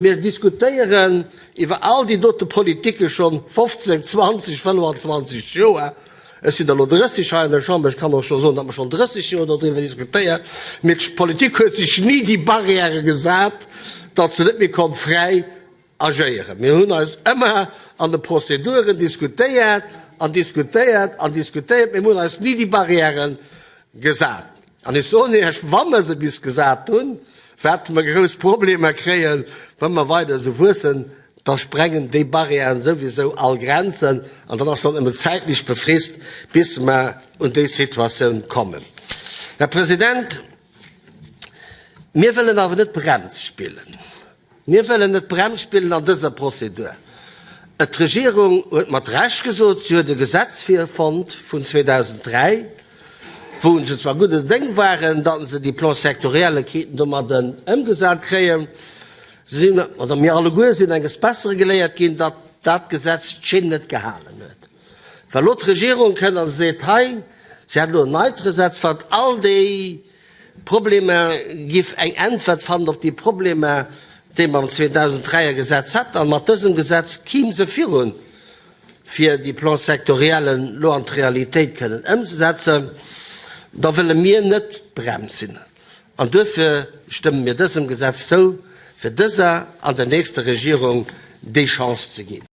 Mir diskutéieren iwwer all déi dote Politike scho 15, 20, 25 Joer. Ech sinn der elo 30 hei an der Chamber, ech kann och scho soen, datt mer schonn 30 Joer dodriwwer diskutéieren. Mee d'Politik huet sech ni déi Barrièrë gesat, datt se net méi konnt fräi agéieren. Mir hunn eis ëmmer an de Prozeduren diskutéiert an diskutéiert an diskutéiert, mee mir hunn eis ni déi Barrièrë gesat. An ech soen Iech, wa mer se bis gesat hunn, wäerte mer grouss Problemer kréien, wa mer weider esou wuessen, da sprengen déi Barrièren souwisou all Grenzen an dann ass dat nëmmen zäitlech befrist, bis mer un déi Situatioun kommen. Här President, mir wëllen awer net d'Brems spillen. Mir wëllen net d'Brems spillen an dëser Prozedur. D'Regierung huet mat Recht gesot, si huet e Gesetz virfonnt vun 2003, wou se zwar gudde Dëng waren, datt se déi Plan-sectorielle kéinten domadden ëmgesat kréien. Se sinn, oder mir alleguer sinn enges Bessere geléiert ginn, datt dat Gesetz d'Schinn net gehalen huet. Wa lo d'Regierung kënnt a seet, hei, si hätt elo en neit Gesetz, wat all déi Problemer giff eng Äntwert fannen op déi Problemer, déi mer am 2003 er Gesetz haten, an mat dësem Gesetz kiim se virun, fir déi Plans sectoriellen lo an d'Realitéit kënnen ëmzesetzen, da wëlle mir net d'Brems sinn. An duerfir stëmme mir dësem Gesetz zou, fir dëser an der nächster Regierung déi Chance ze ginn.